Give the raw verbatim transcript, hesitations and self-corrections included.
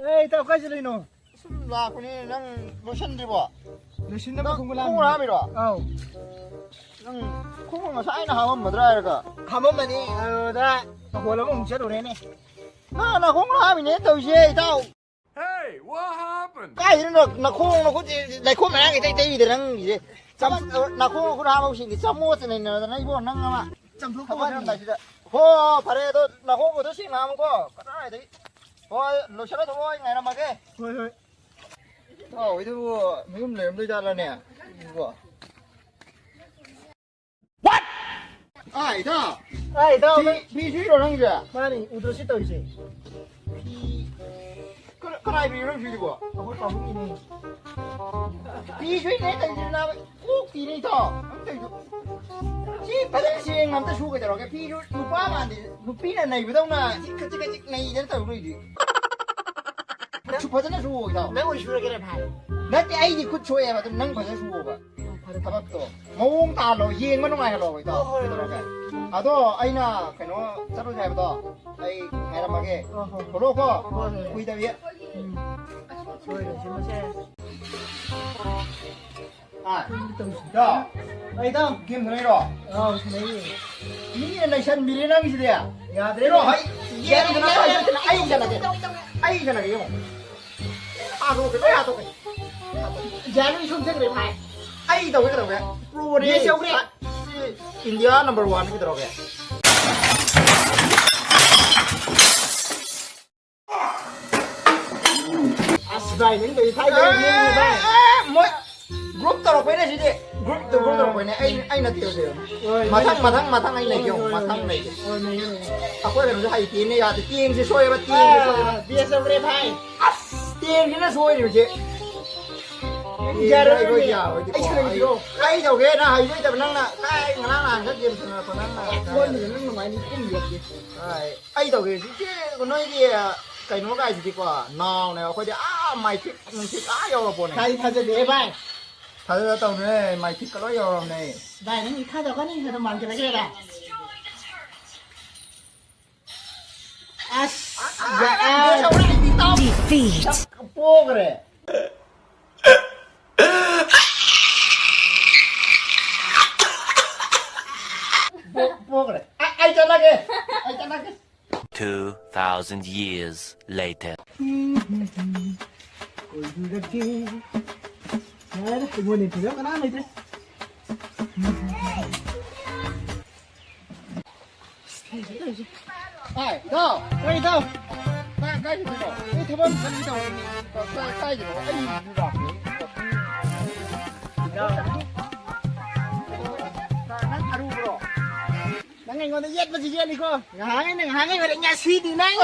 ꯑꯦ, ꯏꯇꯥꯎ, ꯀꯥꯏ ꯆꯠꯂꯨꯏꯅꯣ? ꯁꯨꯝ ꯂꯥꯛꯄꯅꯦ, ꯅꯪ ꯂꯣꯏꯁꯟꯗ꯭ꯔꯤꯕꯣ? ꯂꯣꯏꯁꯤꯟꯅꯕ ꯅꯪ ꯈꯣꯡꯎꯞ ꯈꯣꯡꯎꯞ ꯂꯥꯛꯑꯝꯃꯤꯅꯦ꯫ ꯍꯥꯝꯃꯤꯔꯣ? ꯑꯧ꯫ ꯅꯪ ꯈꯣꯡꯎꯞ ꯉꯁꯥꯏꯅ ꯍꯥꯝꯃꯝꯃꯗ꯭ꯔꯥ ꯍꯥꯏꯔꯒ꯫ ꯍꯥꯝꯃꯝꯕꯅꯤ, ꯑꯗꯨꯗ ꯃꯈꯣꯜ ꯑꯃꯃꯨꯛ ꯆꯠꯂꯨꯔꯦꯅꯦ꯫ ꯅꯪ ꯅꯈꯣꯡ ꯍꯥꯝꯃꯤꯅꯦ ꯇꯧꯔꯤꯁꯦ, ꯏꯇꯥꯎ꯫ Hey, what happened? ꯀꯥꯏꯗꯩꯅꯣ ꯅꯈꯣꯡ ꯅꯈꯨꯠ ꯂꯩꯈꯣꯝ ꯃꯌꯥꯝ ꯏꯇꯩ ꯇꯩꯔꯤꯗ ꯅꯪꯒꯤꯁꯦ꯫ ꯆꯝ-, ꯅꯈꯣꯡ ꯅꯈꯨꯠ ꯍꯥꯝꯃꯧꯁꯤꯡꯗꯤ ꯆꯃꯣꯠꯁ ꯅꯩꯅꯗꯅ ꯏꯕꯣ ꯅꯪ ꯑꯃ꯫ ꯆꯥꯝꯊꯣꯛꯄ ꯊꯕꯛ ꯌꯥꯝ ꯍꯣꯠꯅꯕꯅꯤ꯫ ꯂꯩꯁꯤꯗ꯫ ꯍꯣ, ꯐꯔꯦ ꯑꯗꯣ ꯅꯈꯣꯡꯒꯗꯣ ꯁꯦꯡꯅ ꯍꯥꯝꯃꯨꯀꯣ꯫ ꯀꯗꯥꯏꯗꯒꯤ? ꯍꯣꯏ, ꯂꯣꯏꯁꯤꯜꯂꯣ ꯊꯣꯛꯂꯛꯑꯣ, ꯑꯩ ꯉꯥꯏꯔꯝꯃꯒꯦ꯫ ꯍꯣꯏ, ꯍꯣꯏ꯫ ꯏꯇꯥꯎ ꯍꯣꯏꯗꯨꯕꯨ ꯃꯌꯨꯝ ꯂꯩꯔꯝꯗꯣꯏ ꯖꯥꯠꯂꯅꯦ? ꯏꯕꯣ꯫ ꯑꯥ, ꯏꯇꯥꯎ꯫ ꯑꯥ, ꯏꯇꯥꯎ, ꯐꯤ, ꯅꯪ ꯐꯤ ꯁꯨꯏꯔꯣ ꯅꯪꯁꯦ? ꯃꯥꯅꯤ, ꯎꯗ꯭ꯔꯁꯤ ꯇꯧꯔꯤꯁꯦ꯫ ꯐꯤ ꯀꯅꯥ-, ꯀꯅꯥꯏ ꯐꯤꯔꯣ ꯅꯪ ꯁꯨꯏꯗꯨꯕꯣ? ꯑꯩꯈꯣꯏ ꯄꯥꯕꯨꯡꯒꯤꯅꯦ꯫ ꯐꯤ ꯁꯨꯏꯅꯦ ꯇꯧꯔꯤꯁꯦ ꯅꯥꯕ꯫ ꯀꯣꯛ ꯇꯤꯔꯦ ꯏꯇꯥꯎ꯫ ꯅꯪ ꯇꯧꯔꯤꯗꯣ꯫ ꯁꯤ ꯐꯖꯅ ꯁꯦꯡꯅ ꯑꯝꯇ ꯁꯨ ꯀꯩꯗꯧꯔꯒꯦ? ꯐꯤꯁꯨ ꯅꯨꯄꯥ ꯃꯥꯟꯗꯦ꯫ ꯅꯨꯄꯤꯅ ꯅꯩꯕꯗꯧꯅ ꯆꯤꯛ ꯈꯖꯤꯛ ꯈꯖꯤꯛ ꯅꯩꯗꯅ ꯇꯧꯔꯤꯗꯨ꯫ ꯁꯨ ꯐꯖꯅ ꯁꯨ ꯏꯇꯥꯎ꯫ ꯅꯪ ꯑꯣꯏ ꯁꯨꯔꯒꯦꯔꯥ ꯚꯥꯏ? ꯅꯠꯇꯦ, ꯑꯩꯗꯤ ꯈꯨꯠ ꯁꯣꯛꯑꯦꯕ, ꯑꯗꯨꯝ ꯅꯪ ꯐꯖꯅ ꯁꯨꯑꯣꯕ꯫ ꯊꯕꯛꯇꯣ ꯃꯑꯣꯡ ꯇꯥꯍꯜꯂꯣ, ꯌꯦꯡꯕ ꯅꯨꯡꯉꯥꯏꯍꯜꯂꯣ ꯏꯇꯥꯎ꯫ ꯍꯣꯏ, ꯍꯣꯏ, ꯍꯣꯏ꯫ ꯀꯩꯗꯧꯔꯒꯦ? ꯑꯗꯣ ꯑꯩꯅ ꯀꯩꯅꯣ ꯆꯠꯂꯨꯁꯦ ꯍꯥꯏꯕꯗꯣ ꯑꯩ ꯉꯥꯏꯔꯝꯃꯒꯦ꯫ ꯍꯣꯏ, ꯍꯣꯏ꯫ ꯊꯣꯛꯂꯛꯑꯣꯀꯣ꯫ ꯍꯣꯏ, ꯍꯣꯏ꯫ ꯀꯨꯏꯗꯕꯤ꯫ ꯎꯝ꯫ ꯁꯣꯏꯔꯣꯏꯁꯦ ꯃꯁꯦ꯫ ꯑꯥ꯫ ꯏꯇꯥꯎ꯫ ꯑꯩ ꯏꯇꯥꯎ꯫ ꯒꯦꯝ ꯁꯥꯟꯅꯩꯔꯣ? ꯑꯥꯎ, ꯁꯥꯟꯅꯩꯌꯦ꯫ ꯃꯤꯅ ꯅꯩꯁꯟꯕꯤꯔꯦ ꯅꯪꯒꯤꯁꯤꯗꯤ꯫ ꯌꯥꯗ꯭ꯔꯦ꯫ ꯀꯩꯅꯣ, ꯍꯩ, ꯌꯥꯗ꯭ꯔꯦ꯫ ꯌꯦꯡꯗꯅ ꯍꯩ, ꯑꯩ ꯁꯥꯟꯅꯒꯦ꯫ ꯑꯩ ꯁꯥꯟꯅꯒꯦ, ꯌꯦꯡꯉꯣ꯫ ꯍꯥꯠꯇꯣꯛꯀꯦ, ꯂꯣꯏ ꯍꯥꯠꯇꯣꯛꯀꯦ꯫ ꯌꯥꯔꯣꯏ, ꯁꯣꯝ ꯆꯠꯈ꯭ꯔꯦ, ꯚꯥꯏ꯫ ꯑꯩ ꯇꯧꯒꯦ, ꯀꯩꯗꯧꯒꯦ? ꯄ꯭ꯔꯣꯅꯦ꯫ ꯕꯦꯁ ꯌꯧꯈ꯭ꯔꯦ꯫ ꯁꯤ ꯏꯟꯗꯤꯌꯥ ꯅꯝꯕꯔ ꯋꯥꯟꯅꯤ, ꯀꯩꯗꯧꯔꯒꯦ? ꯑꯁ, ꯚꯥꯏ, ꯅꯪ ꯇꯧꯔꯤ ꯊꯥꯏ ꯇꯧꯔꯤ ꯌꯦꯡꯉꯤ, ꯚꯥꯏ꯫ ꯑꯦ, ꯃꯣꯏ ꯒ꯭ꯔꯨꯞ ꯇꯧꯔꯛꯄꯩꯅꯦ ꯁꯤꯗꯤ꯫ ꯒ꯭ꯔꯨꯞꯇ ꯒ꯭ꯔꯨꯞ ꯇꯧꯔꯛꯄꯩꯅꯦ꯫ ꯑꯩ, ꯑꯩ ꯅꯠꯇꯦ ꯍꯧꯖꯤꯛ꯫ ꯍꯣꯏ, ꯃꯊꯪ, ꯍꯣꯏ꯫ ꯃꯊꯪ, ꯃꯊꯪ ꯑꯩ ꯂꯩꯒꯦ, ꯍꯣꯏ, ꯍꯣꯏ, ꯃꯊꯪ ꯍꯣꯏ꯫ ꯂꯩꯒꯦ꯫ ꯍꯣꯏ, ꯂꯩꯌꯣ, ꯂꯩꯌꯣ꯫ ꯑꯩꯈꯣꯏ ꯀꯩꯅꯣꯁꯨ ꯍꯩꯇꯦꯅꯦ, ꯌꯥꯗꯦ꯫ ꯇꯦꯡꯁꯦ ꯁꯣꯏꯕ, ꯇꯦꯡꯁꯦ ꯁꯣꯏꯕ꯫ ꯑꯥ, ꯕꯦꯁ ꯌꯧꯈ꯭ꯔꯦ, ꯚꯥꯏ꯫ ꯑꯁ, ꯇꯦꯡꯁꯤꯅ ꯁꯣꯏꯔꯤꯕꯁꯦ꯫ ꯌꯥꯔꯣꯏ, ꯑꯩꯈꯣꯏ ꯌꯥꯔꯣꯏ꯫ ꯌꯥꯔꯣꯏꯗꯤꯀꯣ꯫ ꯑꯩ ꯁꯥꯟꯅꯈꯤꯗ꯭ꯔꯣ? ꯑꯩ ꯇꯧꯒꯦ, ꯅꯪ ꯍꯩꯁꯨ ꯍꯩꯇꯕ ꯅꯪꯅ꯫ ꯀꯥꯏ ꯉꯔꯥꯡ ꯅꯍꯥꯟ ꯈꯛ ꯒꯦꯝ ꯁꯥꯟꯅꯔꯛꯄ ꯅꯪꯅ꯫ ꯑꯦ, ꯀꯣꯟꯕꯗ ꯅꯪ ꯅꯨꯡꯉꯥꯏꯅꯤ, ꯀꯨꯝ ꯌꯦꯞꯀꯦ꯫ ꯑꯥꯏ, ꯑꯩ ꯇꯧꯒꯦ꯫ ꯏꯆꯦ, ꯅꯣꯏꯒꯤ ꯀꯩꯅꯣ ꯀꯥꯏꯁꯤꯗꯤꯀꯣ, ꯅꯥꯎꯅꯦ꯫ ꯑꯩꯈꯣꯏꯗꯤ ꯑꯥ ꯃꯥꯏꯊꯤꯛ ꯅꯨꯡꯊꯤꯛ ꯑꯥ ꯌꯧꯔꯄꯣꯠꯅꯦ꯫ ꯀꯥꯏ ꯊꯥꯖꯗꯦꯍꯦ ꯚꯥꯏ꯫ ꯊꯥꯖꯗ ꯇꯧꯅꯦ, ꯃꯥꯏꯊꯤꯛꯀ ꯂꯣꯏ ꯌꯧꯔꯝꯅꯦ꯫ ꯚꯥꯏ, ꯅꯪ ꯏꯊꯥꯖꯕꯅꯤ ꯍꯥꯏꯗꯣ ꯃꯥꯟꯁꯤꯜꯂꯛꯇ꯭ꯔꯦꯗ꯫ ꯑꯁ, ꯑꯥ, ꯌꯥ-, ꯑꯥ, ꯑꯥ꯫ ꯌꯧꯔꯛꯑꯦ, ꯑꯩꯗꯤ ꯏꯇꯥꯎ꯫ Feet. ꯄꯣꯈ꯭ꯔꯦ꯫ ꯄꯣ- ꯄꯣꯈ꯭ꯔꯦ꯫ ꯑꯩ ꯑꯩ ꯆꯠꯂꯒꯦ꯫ ꯑꯩ ꯆꯠꯂꯒꯦ꯫ Two thousand years later. ꯀꯣꯏꯕꯤꯔꯛꯀꯦ꯫ ꯌꯥꯔꯦ, ꯑꯩꯉꯣꯟꯗ ꯊꯤꯕ ꯀꯅꯥꯝ ꯂꯩꯇ꯭ꯔꯦ꯫ ꯍꯥꯏ, ꯏꯇꯥꯎ꯫ ꯍꯣꯏ, ꯏꯇꯥꯎ꯫ ꯀꯥꯏ, ꯀꯥꯏ ꯆꯠꯇꯣꯏꯅꯣ? ꯑꯩ ꯊꯕꯛ ꯑꯃ ꯆꯠꯂꯨꯒꯦ ꯇꯧꯕꯅꯤ꯫ ꯀꯥꯏ, ꯀꯥꯏꯗꯅꯣ? ꯑꯩ ꯂꯥꯛꯀꯦ꯫ ꯅꯪ ꯑꯔꯨꯕ꯭ꯔꯣ? ꯅꯪ ꯑꯩꯉꯣꯟꯗ ꯌꯦꯠꯄꯁꯤ ꯌꯦꯠꯂꯤꯀꯣ꯫ ꯉꯍꯥꯟꯉꯩ ꯅꯪ ꯉꯍꯥꯟꯉꯩ ꯑꯣꯏꯔꯦ, ꯉꯁꯤꯗꯤ ꯅꯪ꯫